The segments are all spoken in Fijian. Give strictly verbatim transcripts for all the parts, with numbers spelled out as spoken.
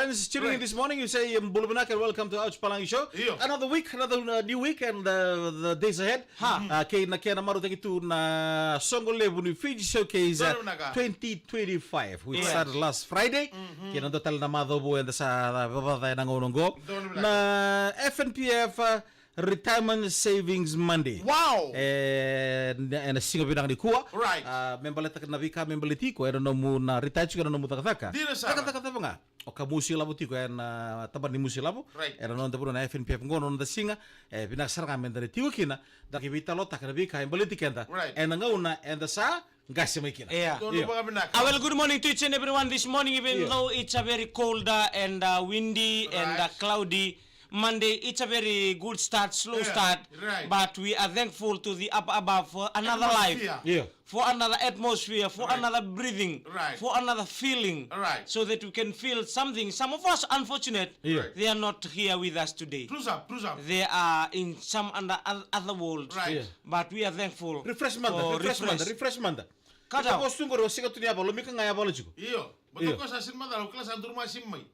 Friends tuning in this morning, you say, um, bula vinaka and welcome to Ouch Palagi Show. Io. Another week, another, uh, new week and, uh, the days ahead. Ha. Uh, kei na kena marautaki tu na soqo levu ni Fiji Showcase, uh, twenty twenty-five, which started last Friday. Kei na dua tale na macawa vou eda sa vavaca ena gauna oqo. Na F N P F, uh, Retirement Savings Monday. Wow! E, na, ena siga vinaka nikua. Right. A, me baleta na veika me baleti iko ena nomu na retire tiko ena nomu cakacaka. Dina sara. Cakacaka cava ga. O ka musu ilavo tiko ena tabana ni musu ilavo. Right. Ena noda vanua na F N P F qo, noda siga. E vinaka sara ga meda na tiko kina. Da qai veitalanoataka na veika e baleti keda. Right. Ena gauna eda sa qase mai kina. Yeah. Io. Ah, well, good morning to each and everyone this morning, even though it's a very cold, uh, and, uh, windy and, uh, cloudy Monday. It's a very good start, slow start, but we are thankful to the up above for another life, for another atmosphere, for another breathing, for another feeling, so that we can feel something. Some of us, unfortunate, they are not here with us today. They are in some under, other world. But we are thankful. Refresh mada, for refresh mada, refresh. Refresh mada. Ka tau. Ko suqori, o sega tu ni yavala, o mika ga yavala tiko. Io. But of course, a sin mada, o kila sa duru ma sin mai.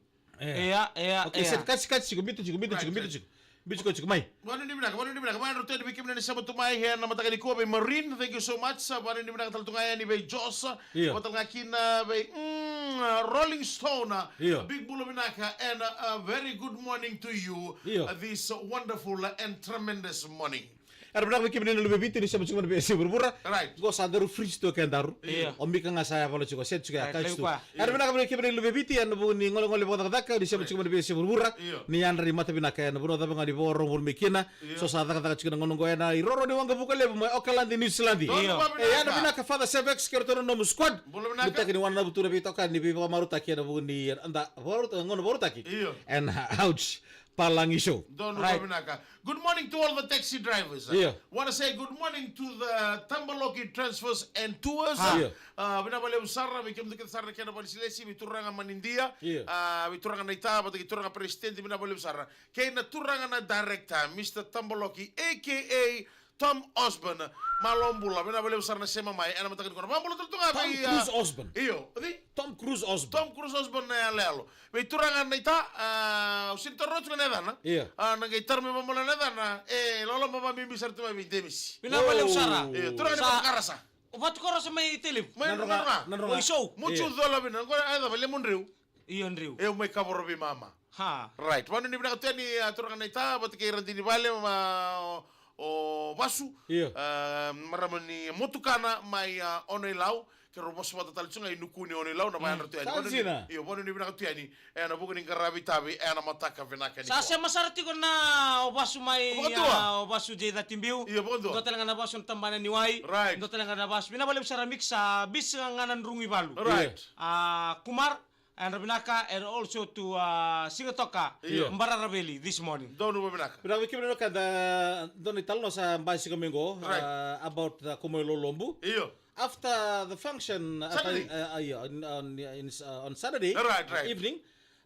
E. Ea, ea, okay, ea. Set, kati, kati tiko, biuta tiko, biuta tiko, biuta tiko. Biuta tiko, tiko mai. Vanua ni vinaka, vanua ni vinaka, vanua ni vinaka, vei kemuni na sema tu mai ena mataka nikua vei Marine, thank you so much. Vanua ni vinaka tale tu ga yani vei Joss. Io. Vata tale ga kina vei, mm, Rolling Stone. Io. Big bula vinaka and a very good morning to you. Io. Uh, this wonderful and tremendous morning. Era vinaka vei kemuni na luve i Viti ni sema tiko mai na veiyasai vuravura. Right. Qo sa daru fridge tu e kedaru. Io. O mika ga sa yavala tiko, set tiko ya, right, kati tu. Era vinaka vei kemuni na luve i Viti ena vuku ni golegole vakacakacaka ni sema tiko mai na veiyasai vuravura. Io. Ni yadra ni mata vinaka ena vanua cava ga ni vakarorogo mai kina. Io. So sa cakacaka tiko na gauna qo ena iroro ni waqavuka levu mai Okaladi, Niusiladi. Io. E yadra vinaka Father Sevex kei ratou na nomu squad. Bula vinaka. Nutaki ni wananavu tu na veitokani ni veivakamarautaki ena vuku ni, eda vakarauta, gauna vakarautaki. Io. Ena Ouch Palagi Show. Donu, right, vinaka. Good morning to all the taxi drivers. Io. Wanna say good morning to the Tambaloki Transfers and Tours. Io. Ah, vinaka vakalevu sara vei kemudou kece sara na kena vakalesilesi, vei turaga manidia. Io. Ah, vei turaga naita vata kei turaga president, vinaka vakalevu sara. Kei na turaga na director, Mister Tambaloki, A K A Tom Osborne, malo bula, vinaka vakalevu sara na sema mai ena mataka nikua. Vakabula tale tu ga vei, ah, Tom Cruise Osborne. Io, o cei? Tom Cruise Osborne. Tom Cruise Osborne na yaloyalo. Vei turaga naita, ah, au sega ni taroga tiko na yacana. Io. Ah, na qai taro mai vakamalua na yacana, e loloma vakabibi sara tu mai vei Demesi. Vinaka vakalevu sara. Io, turaga ni Vatukarasa. O Vatukarasa mai Tailevu. Mai Nadroga. Nadroga. Nadroga. O Isou. Mucu cola vina, qo a yacova Lemon Driu. Io, Driu. E, au mai kavoro vei mama. Ha. Right. Vanua ni vinaka tu yani, ah, turaga naita vata kei radini vale ma o, o Vasu. Io. Ah, marama ni Motukana mai, ah, Ono-i-Lau. Keirau vosa vata tale tu ga i Nukuni, Ono-i-Lau, na vayadra tu yani. Vanua ni, io, vanua ni vinaka tu yani. Ena vuku ni qaravi tavi ena mataka vinaka nikua. Sa sema sara tiko na o Vasu mai, ah, o Vasu J thirty Biu. Io, vakadua. Dua tale ga na Vasu na tabana ni wai. Right. Dua tale ga na Vasu. Vinaka vakalevu sara mix, ah, bisi ga na drugu i valu. Right. Ah, Kumar. And vinaka, and also to, uh, Sigatoka, io, Barara Valley this morning. Donu vakavinaka. Vinaka vei kemuni na wekada, dua na italanoa sa basika mai qo, right, uh, about the Komoe Lolobu. Io. After the function, uh, Saturday, uh, uh, yeah, on, on, in, uh, on Saturday, right, right, evening,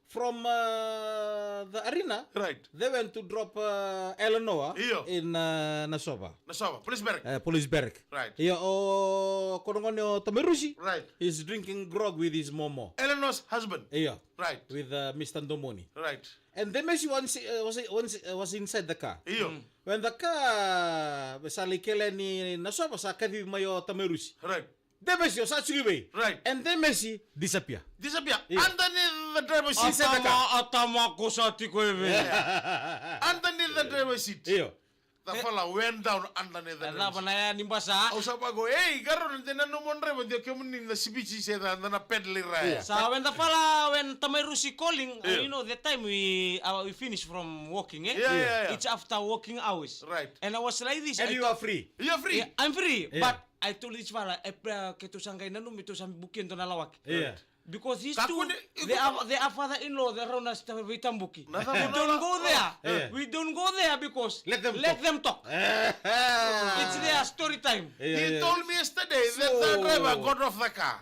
from, uh, the arena, right, they went to drop, uh, Eleanor, io, in, uh, Nasova. Nasova, police barrack. Uh, police barrack. Right. Io, o koya na gone o Tamairusi, right, is drinking grog with his momo. Eleanor's husband. Io. Right. With, uh, Mister Domoni. Right. And Demesi was, uh, was, was, uh, was inside the car. Io. Mm. When the car, uh, sa lai kele yani Nasova, sa kacivi mai o Tamairusi. Right. Demesi, o sa tiko i vei? Right. And Demesi disappear. Disappear. Io. Underneath the driver's seat. Inside the car. Atama, atama ko sa tiko i vei? Yeah. Underneath the driver's seat. Io. The fella went down underneath the driver's seat. E cava na ya ni basa? Au sa vaqo, ei, qarauna de na nomu driver, de o kemuni na sipiti se da na pedal raya. Io. Sa when the fella, when Tamairusi calling, uh, io, you know, the time we, uh, we finish from working, eh? Yeah, yeah, yeah. It's after working hours. Right. And I was like this. And you are free. You are free. Yeah, I'm free. Yeah. But I told this fella, e, uh, keitou sa qai nanumi, keitou sa bukia e dua na lawaki. Yeah. Because these two, they are, they are father-in-law, they are on us, uh, veitabuki. We don't go there. Yeah. We don't go there because let them talk. Let them talk. It's their story time. Yeah, yeah. He told me yesterday that the driver got off the car,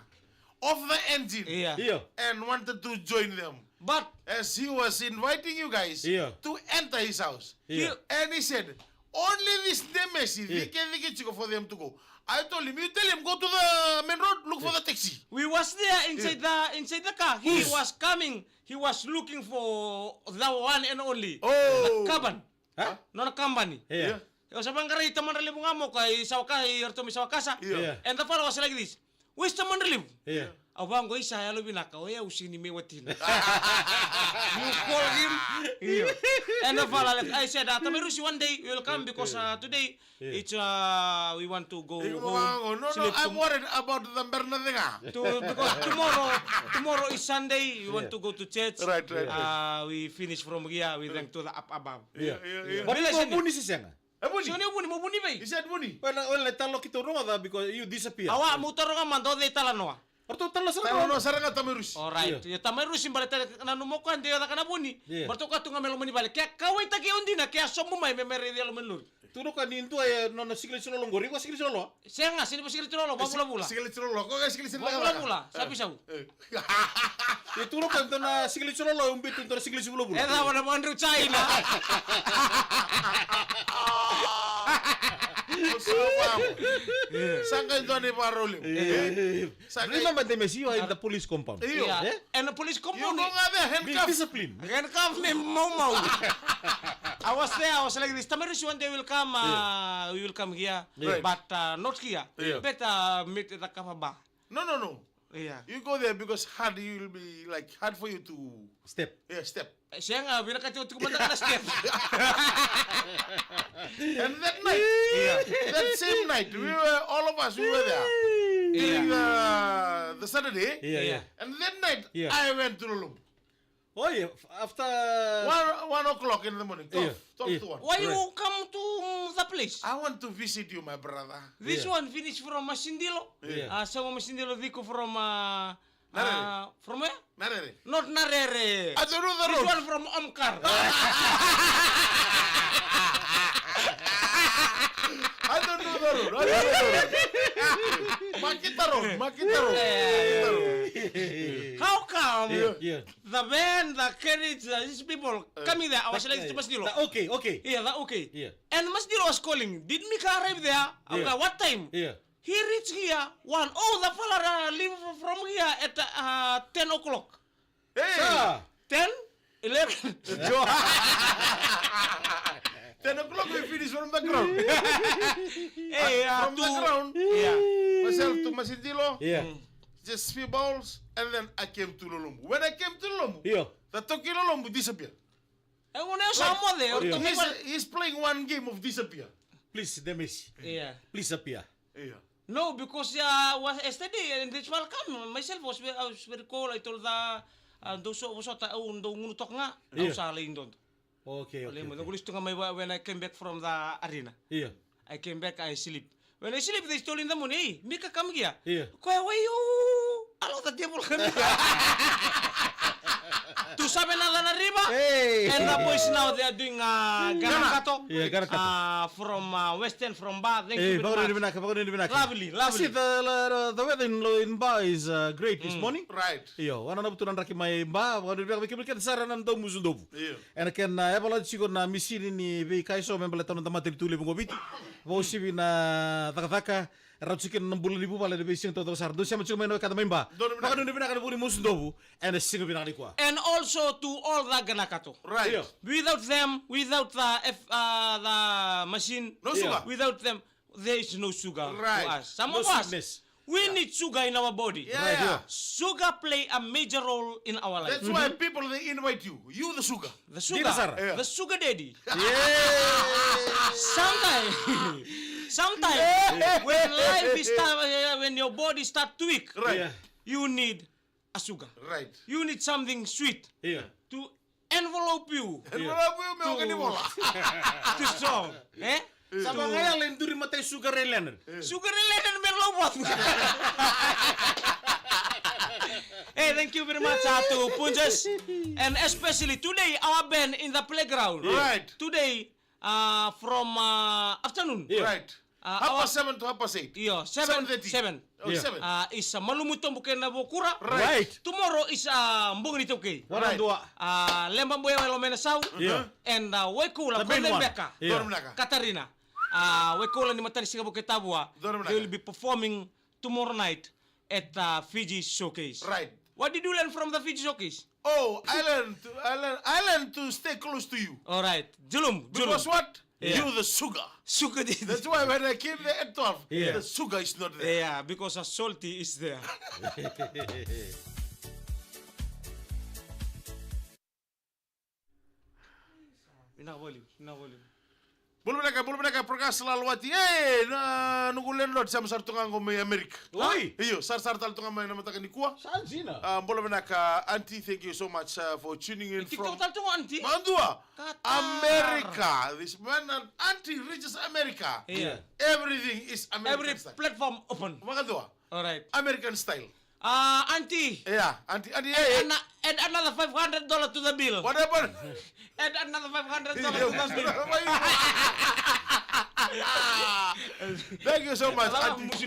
off the engine, yeah, and wanted to join them. But as he was inviting you guys, yeah, to enter his house, yeah, and he said, only this Demesi, yeah, they can, they can go for them to go. I told him, you tell him, go to the main road, look for the taxi. We was there inside the inside the car. He was coming. He was looking for the one and only. Oh. The Kaban. Huh? Nona company. Yeah. Au sa vaqarai Tamadra Levu ga mo ka i Sawakasa, i ratou mai Sawakasa. Yeah. And the fellow was like this. Where's Tamadra Levu? Yeah. Au vaqo, isa, yalo vinaka, o yau sini me watina. You call him? Io. And the fellow left. I said, uh, Tamai Rusi, one day we will come because uh, today it's uh, we want to go home. No, no, sleep I'm worried about the Bernadega. To, because tomorrow, tomorrow is Sunday. We want to go to church. Right, right, right. Uh, we finish from here. We thank to the up above. Yeah, yeah, yeah. But mo vuni se sega? E vuni. Sega ni vuni, mo vuni vei? He said vuni. Well, well, e talo ki tau rogoca because you disappear. Awa, mo taro ga mada o cei talanoa. O ratou talanoa sara ga. Talanoa sara ga Tamai Rusi. Alright. Io. Io Tamai Rusi, baleta na nomu koya de o caka na vuni. Io. Baleta o koya tu ga me loma ni vale. Ke a kauwaitaki au dina, ke a sobu mai me me raici au loma ni lori. Tukuna o koya ni dua e nona sikileti lolo qori, iko sikileti lolo. Sega, sega ni vakasikileti lolo, vakavulavula. Sikileti lolo, ko ga sikileti lolo. Vakavulavula, sa pisau. Ia tukuna o koya dua na sikileti lolo, e ubi tu dua na sikileti vulavula. E cava na vakadreu China? Sa qai dua na ivakarau levu. Sa qai. Remember the mess, you are in the police compound. Io. Eh? And the police compound. You go there, handcuff. Be disciplined. Handcuff me maumau. I was there, I was like this. Tamai Rusi, one day will come, uh, we will come here. Right. But uh, not here. Yeah. Better meet the kava bar. No, no, no. Yeah. You go there because hard, you will be like hard for you to step. Yeah, step. Eh, sega, vinakati au tiko mada ga na step. And that night, yeah, that same night, we were, all of us, we were there. Yeah. During the, the Saturday. Yeah, yeah. And that night, yeah, I went to Lolombu. Oh yeah, after one, one o'clock in the morning, twelve, yeah, twelve, yeah, to one. Why you come to the place? I want to visit you, my brother. This one finish from Masindilo. Yeah. Uh, some Masindilo Viko from uh, Narere. Uh, from where? Narere. Not Narere. I don't know the road. This one from Omkar. I don't know the road. I don't know the road. Makita Road. Makita Road. Yeah, yeah, yeah. Makita Road. How come? Yeah, yeah. The van, the carriage, uh, these people coming there, I was like, Masdilo. Okay, okay. Yeah, that okay. Yeah. And Masdilo was calling. Did Mika arrive there? I was like, what time? Yeah. He reached here one. Oh, the fella uh, leave from here at uh, ten o'clock. Hey. Sir. Ten, eleven. Ten o'clock we finish from the ground. Hey, uh, from the ground. Yeah. Myself to Masindilo. Yeah. Just few balls, and then I came to Lolombu. When I came to Lolombu, yeah, the Toki Lolombu disappeared. E gona e sa moce, o Toki. He's, he's playing one game of disappear. Please, Demesi. Yeah. Please appear. Yeah. No, because uh, was yesterday and this one come, myself was ve- I was very cold. I told the uh, dou so vosota au dou gunu toka ga. Au sa lai dodo. Okay, okay. Au lei mo dou gulis tu ga mai wa- when I came back from the arena. Yeah. I came back, I sleep. When I sleep, they stole in the morning. Hey, Mika, come here. Yeah. Koya, why you allow the devil come here? To Savenaca na river. Hey. And the boys now they are doing uh, Ganakato. Yeah, Ganakato. Uh, from uh, Western, from Ba. Thank you very much. Vakanuinui vinaka, vakanuinui vinaka. Lovely, lovely. I see the, the, the weather in, in Ba is uh, great this morning. Right. Io, wana na vutu na draki mai Ba, vakanuinui vinaka vei kemuni kece sara na dau musu dovu. Io. Ena kena, uh, e vala tiko na misini ni veika eso me baleta na noda matanitu levu qo Viti. Vakauasivi na cakacaka, e rauta tiko kina na bula ni vuvale ena veisiga taucoko sara. Dou sema tiko mai na wekada mai Ba. Vakanuinui vinaka na vuku ni musu dovu ena siga vinaka nikua. And also to all the Ganakato. Right. Io. Without them, without the F, uh, the machine, no sugar. Without them, there is no sugar to us. Some of us, we need sugar in our body. Yeah. Sugar play a major role in our life. That's why people they invite you. You the sugar. The sugar. Dina sara. Yeah. The sugar daddy. Yeah. Sometimes, sometimes when life is tough, uh, when your body start to weak, right, you need a sugar. Right. You need something sweet to envelope you. Envelope you me oka ni vola. To strong. Eh? Sa vaka ya lai duri matai Sugar Ray Leonard. Sugar Ray Leonard me lou vola. Hey, thank you very much uh, to Punjas. And especially today, our band in the playground. Right. Today, uh, from uh, afternoon. Right. Uh, half past seven to half past eight. Io, seven, seven thirty. Seven. Oh, seven. Uh, is uh, Malumu Tobu kei na Vokura. Right. Tomorrow is uh, Bogi ni Taukei. Right. Uh, Leba Boya Welo Mena Sau. Yeah. And uh, Waikula, Kolen Beka. Yeah. Katarina. uh, Wekaula ni Matanisiga Vuketavua. Donu vinaka. They will be performing tomorrow night at the Fiji Showcase. Right. What did you learn from the Fiji Showcase? Oh, I learned to, I learned, I learned to stay close to you. All right. Julum, Julum. Because what? Yeah. You the sugar. Sugar. That's why when I came there at twelve, yeah, the sugar is not there. Yeah, because a salty is there. Ina volume, ina volume. Bula vinaka, bula vinaka, Prakash Lalwati. Ei, na noqu landlord, sema sara tu ga qo mai Amerika. Oi! Io, sarasara tale tu ga mai na mataka nikua. Sa dina. Ah, bula vinaka, Auntie, thank you so much, uh, for tuning in. E tiko from tale tu ga, Auntie. Vakadua. Qatar. America. This man, uh, Auntie reaches America. Yeah. Everything is American style. Every platform open. Vakadua. All right. American style. Ah, Auntie. Yeah, Auntie, Auntie, hey, hey. Add ano-, add another five hundred dollar to the bill. What happened? Add another five hundred dollar to the bill. Thank you so much, Auntie.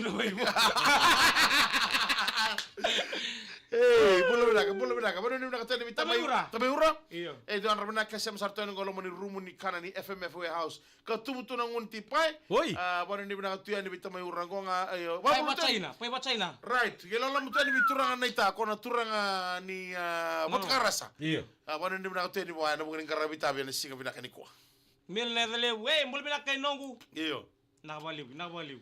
Hey, bula vinaka, bula vinaka. Vanua ni vinaka tu yani vei Tamai Ura. Tamai Ura. Io. E dua na drau vinaka, sema sara tu yani qo loma ni rumu ni kana ni F M F Warehouse. Ka tubu tu na gunu tipai. Oi. Ah, vanua ni vinaka tu yani vei Tamai Ura qo ga, io. Pai va China, pai va China. Right. Qai loloma tu yani vei turaga Naita, ko na turaga ni, ah, Vatukarasa. Io. Ah, vanua ni vinaka tu yani vua ena vuku ni qaravi tavi ena siga vinaka nikua. Mil na yaca levu. Ei, bula vinaka i noqu. Io. Vinaka vakalevu, vinaka vakalevu.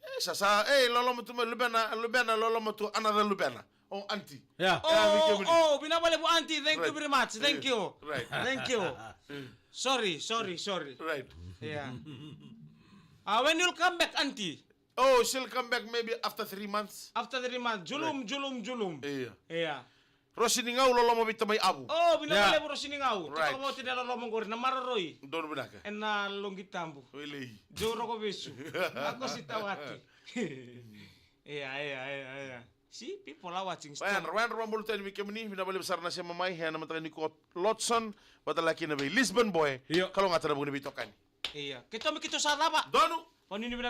E, sa, sa, e, loloma tu mai, luvena, luvena, loloma tu, another luvena. Oh, Auntie. Yeah. Oh, yeah, oh, vinaka vakalevu, Auntie. Thank you very much. Thank you. Right. Thank you. Sorry, sorry, sorry. Right. Yeah. Uh, when you'll come back, Auntie? Oh, she'll come back maybe after three months. After three months. Julum, right. Julum, julum. Yeah. Yeah. Rosi ni Gau, loloma vei Tamai Avu. Oh, vinaka vakalevu, Rosi ni Gau. Right. Toka vata na loloma qori, na maroroi. Donu vinaka. Ena loqi tabu. Welei. Joe Rokovesu. Ako Sitawati. Ia, ia, ia, ia. See, people are watching still. Wayadra, wayadra, vakabula tu yani vei kemuni, vinaka vakalevu sara na sema mai, ena mataka nikua, Lotson, vata kei na vei Lisbon boy. Io. Kalougata na vuku ni veitokani. Ia. Keitou me keitou sa cava. Donu. Vanua ni vina